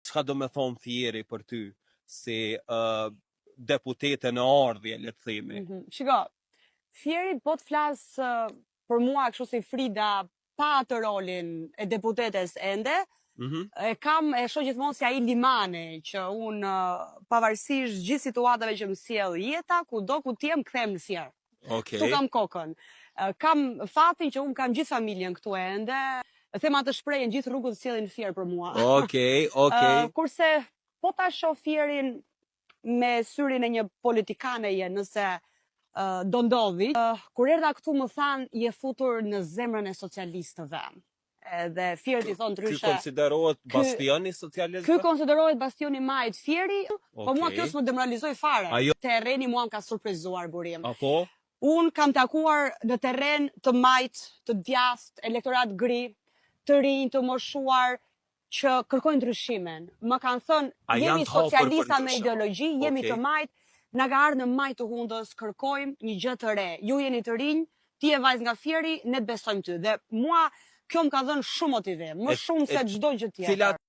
Çka do me thonë Fieri për ty si uh, deputete në ardhje, le të themi? Mm -hmm. Shiko, Fieri po të flas uh, për mua kështu si Frida pa atë rolin e deputetes ende, mm -hmm. e kam e shoh gjithmonë si ai limani që unë uh, pavarësisht gjithë situatave që më sjell jeta, kudo ku të jem kthehem në Fier. Okej. Këtu kam kokën. Kam fatin që unë kam gjithë familjen këtu ende. E them atë shprehjen gjithë rrugët sjellin në Fier për mua. Okej, okej. Kurse po ta shoh Fierin me syrin e një politikaneje nëse do ndodhi. Kur erdha këtu më thanë je futur në zemrën e socialistëve. Edhe Fieri i thonë ndryshe. Ky konsiderohet bastion i socialistëve? Ky konsiderohet bastion i majtë Fieri, okay. po mua kjo s'më demoralizoi fare. Ajo... Terreni mua më ka surprizuar Burim. Apo? Unë kam takuar në terren të majtë, të djathtë, elektorat gri, të rinj, të moshuar, që kërkojnë ndryshimin. Më kanë thënë, jemi socialista me ideologji, jemi okay. të majtë, na ka ardhur në majë të hundës, kërkojmë një gjë të re. Ju jeni të rinj, ti je vajzë nga Fieri, ne të besojmë ty. Dhe mua kjo më ka dhënë shumë motivim, më shumë se çdo gjë tjetër. Cilat...